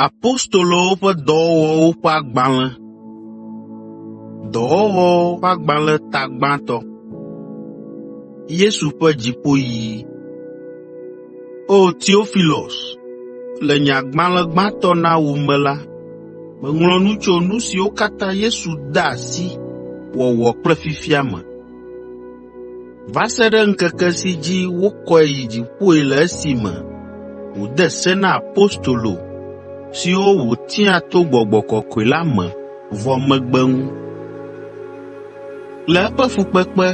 Apostolowo ƒe Dɔwɔwɔwo ƒe agbalẽ Dɔwɔwɔwo ƒe agbalẽ ta gbãtɔ. Yesu ƒe dziƒoyiyi. O Teofilos, le nye agbalẽ gbãtɔ na wò me la, meŋlɔ nu tso nu siwo katã Yesu de asi wɔwɔ kple fifia me, va se ɖe ŋkeke si dzi wokɔe yi dziƒoe le esime wòde se na apostolo siwo wòtia to Gbɔgbɔ Kɔkɔe la me vɔ megbe ŋu. Le eƒe fukpekpe,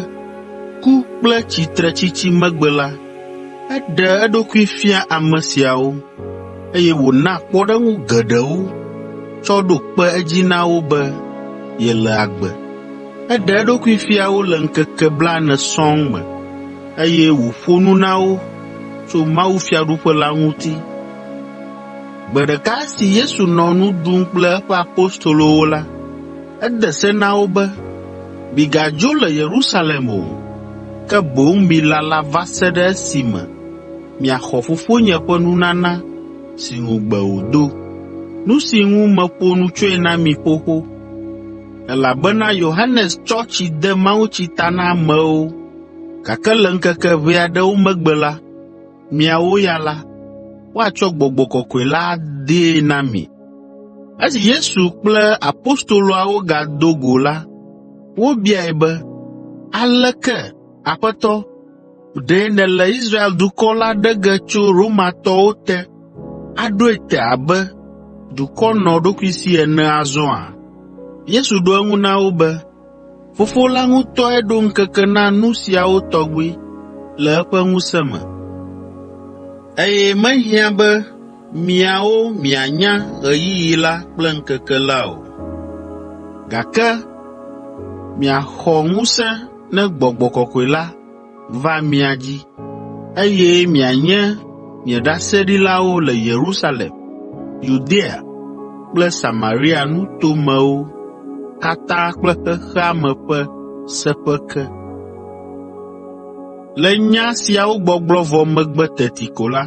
ku kple tsitretsitsi megbe la, eɖe eɖokui fia ame siawo, eye wòna kpɔɖeŋu geɖewo tsɔ ɖo kpe edzi na wo be yele agbe. Eɖe eɖokui fia wo le ŋkeke blaene sɔŋ me, eye wòƒo nu na wo tso mawufiaɖuƒe la ŋuti. Gbe ɖeka esi Yesu nɔ nu ɖum kple eƒe apostolowo la, ede se na wo be, “Migadzo le Yerusalem o, ke boŋ milala va se ɖe esime miaxɔ Fofonye ƒe nunana si ŋugbe wòdo, nu si ŋu meƒo nu tsoe na mi xoxo. Elabena Yohanes tsɔ tsi de mawutsi ta na amewo, gake le ŋkeke ʋɛ aɖewo megbe la, miawo ya la, woatsɔ Gbɔgbɔ Kɔkɔe la adee na mi.” Esi Yesu kple apostoloawo gado go la, wobiae be, “Aleke, Aƒetɔ, ɖe nèle Israel dukɔ la ɖe ge tso Romatɔwo te aɖoe te abe dukɔ nɔɖokuisi ene azɔa?” Yesu ɖo eŋu na wo be, “Fofo la ŋutɔe ɖo ŋkeke na nu siawo tɔgbi le eƒe ŋusẽ me, eye mehiã be miawo mianya ɣeyiɣi la kple ŋkeke la o. Gake miaxɔ ŋusẽ ne Gbɔgbɔ Kɔkɔe la va mia dzi, eye mianye nye ɖaseɖilawo le Yerusalem, Yudea kple Samaria nutomewo katã kple xexea me ƒe seƒe ke.” Le nya siawo gbɔgblɔ vɔ megbe teti ko la,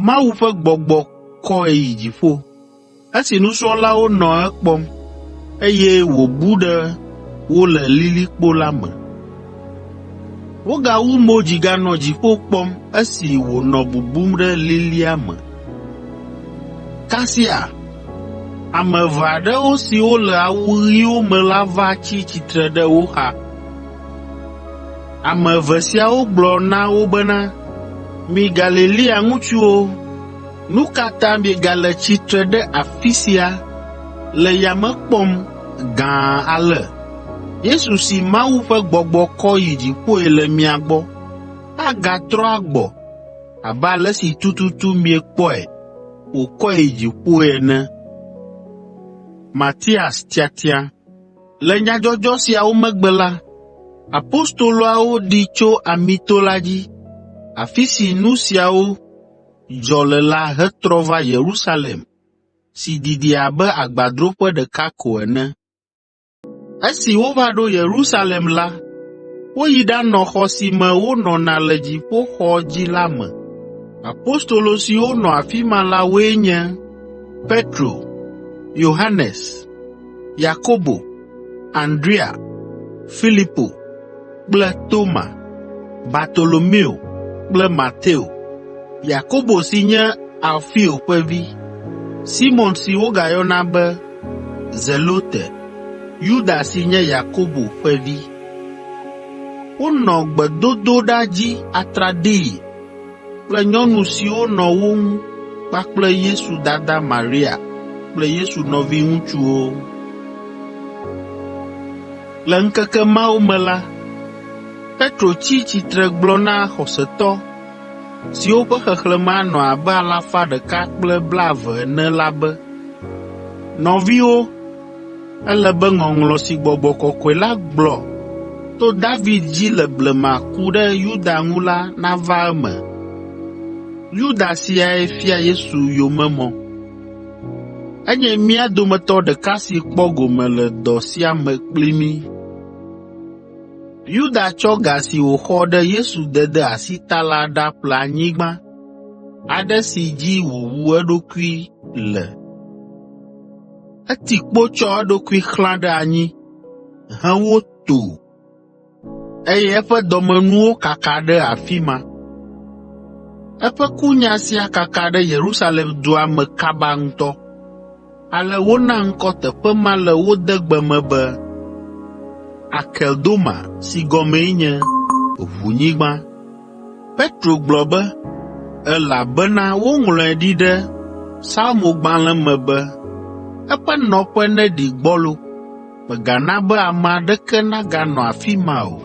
Mawu ƒe Gbɔgbɔ kɔe yi dziƒo. Esi nusrɔ̃lawo nɔ ekpɔm, eye wòbu ɖe wo le lilikpo la me. Wogawu mo dzi ganɔ dziƒo kpɔm esi wònɔ bubum ɖe lilia me. Kasia, ame eve aɖewo siwo le awu ɣiwo me la va tsi tsitre ɖe wo xa. Ame eve siawo gblɔ na wo bena, “Mi Galilea ŋutsuwo, nu ka ta miegale tsitre ɖe afi sia le yame kpɔm gãa ale? Yesu si Mawu ƒe Gbɔgbɔ kɔ yi dziƒoe le mia gbɔ, agatrɔ agbɔ abe ale si tututu miekpɔe wòkɔe yi dziƒoe ene.” Matias Tiatia Le nyadzɔdzɔ siawo megbe la, apostoloawo ɖi tso Amito la dzi, afi si nu siawo dzɔ le la hetrɔ va Yerusalem si didi abe agbadroƒe ɖeka ko ene. Esi wova ɖo Yerusalem la, woyi ɖanɔ xɔ si me wonɔna le dziƒoxɔ dzi la me. Apostolo siwo nɔ afi ma la woe nye: Petro, Yohanes, Yakobo, Andrea, Filipo kple Toma, Bartolomeo kple Mateo, Yakobo si nye Alfeo ƒe vi, Simɔn si wogayɔna be Zelote, Yuda si nye Yakobo ƒe vi. Wonɔ gbedodoɖa dzi atraɖii kple nyɔnu siwo nɔ wo ŋu kpakple Yesu dada Maria kple Yesu nɔviŋutsuwo. Le ŋkeke mawo me la, Petro tsi tsitre gblɔ na xɔsetɔ siwo ƒe xexlẽme anɔ abe alafa ɖeka kple blaeve ene la be, “Nɔviwo, ele be ŋɔŋlɔ si Gbɔgbɔ Kɔkɔe la gblɔ to David dzi le blema ku ɖe Yuda ŋu la nava eme. Yuda siae fia Yesu yomemɔ. Enye mía dometɔ ɖeka si kpɔ gome le dɔ sia me kpli mí.” Yuda tsɔ ga si wòxɔ ɖe Yesu dede asi ta la ɖaƒle anyigba aɖe si dzi wòwu eɖokui le. Eti kpo tsɔ eɖokui xlã ɖe anyi he wo too, eye eƒe dɔmenuwo kaka ɖe afi ma. Eƒe kunya sia kaka ɖe Yerusalem dua me kaba ŋutɔ, ale wona ŋkɔ teƒe ma le wo de gbe me be Akeldoma si gɔmee nye “Ʋunyigba.” Petro gblɔ be, “Elabena woŋlɔe ɖi ɖe Psalmogbalẽ me be, “ ‘Eƒe nɔƒe neɖi gbɔlo, mègana be ame aɖeke naganɔ afi ma o.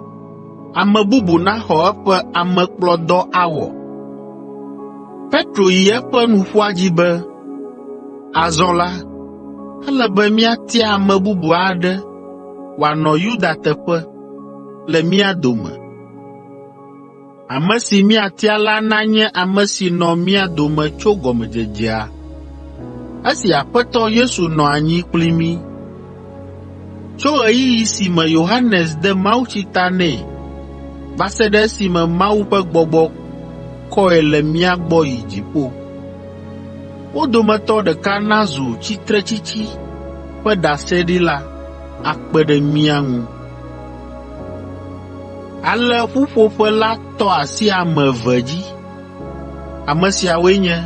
Ame bubu naxɔ eƒe amekplɔdɔ awɔ.’ ” Petro yi eƒe nuƒoa dzi be, “Azɔ la, ele be míatia ame bubu aɖe wòanɔ Yuda teƒe le mía dome. Ame si míatia la nanye ame si nɔ mía dome tso gɔmedzedzea, esi Aƒetɔ Yesu nɔ anyi kpli mí, tso ɣeyiɣi si me Yohanes de mawutsi ta nɛ va se ɖe esime Mawu ƒe Gbɔgbɔ kɔe le mía gbɔ yi dziƒo. Wo dometɔ ɖeka nazu tsitretsitsi ƒe ɖaseɖila akpe ɖe mía ŋu.” Ale ƒuƒoƒe la tɔ asi ame eve dzi. Ame siawoe nye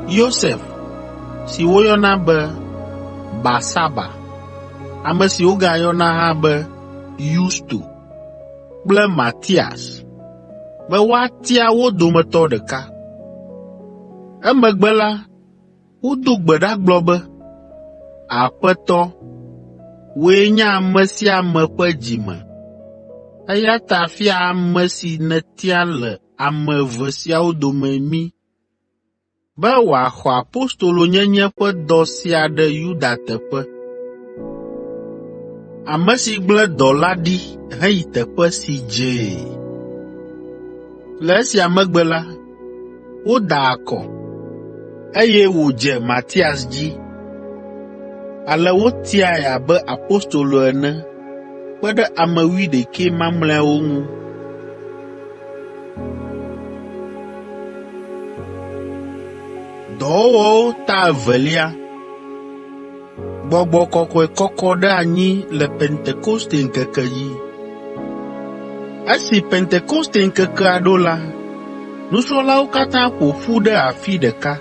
Yosef si woyɔna be Barsaba, ame si wogayɔna hã be Yusto kple Matias, be woatia wo dometɔ ɖeka. Emegbe la, wodo gbe ɖa gblɔ be, “Aƒetɔ, wòe nya ame sia ame ƒe dzi me, eya ta fia ame si nètia le ame eve siawo dome mí be wòaxɔ apostolonyenye ƒe dɔ sia ɖe Yuda teƒe, ame si gblẽ dɔ la ɖi heyi teƒe si dzee.” Le esia megbe la, woda akɔ, eye wòdze Matias dzi. Ale wotiae abe apostolo ene kpe ɖe ame wuiɖekɛ mamlɛawo ŋu. Dɔwɔwɔwo ta evelia. Gbɔgbɔ Kɔkɔe kɔkɔ ɖe anyi le Pentekoste ŋkeke dzi. Esi Pentekoste ŋkekea ɖo la, nusrɔ̃lawo katã ƒo ƒu ɖe afi ɖeka.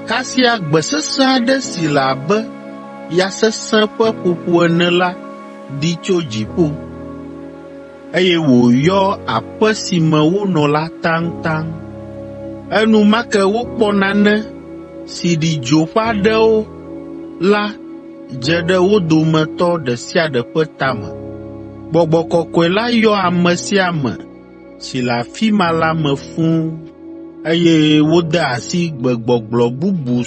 Kasia gbe sesẽ aɖe si le abe ya sesẽ ƒe ƒoƒo ene la ɖi tso dziƒo, eye wòyɔ aƒe si me wonɔ la taŋtaŋ. Enumake wokpɔ nane si ɖi dzo ƒe aɖewo la dze ɖe wo dometɔ ɖe sia ɖe ƒe tame. Gbɔgbɔ Kɔkɔe la yɔ ame sia ame si le afi ma la me fũu, eye wode asi gbegbɔgblɔ bubu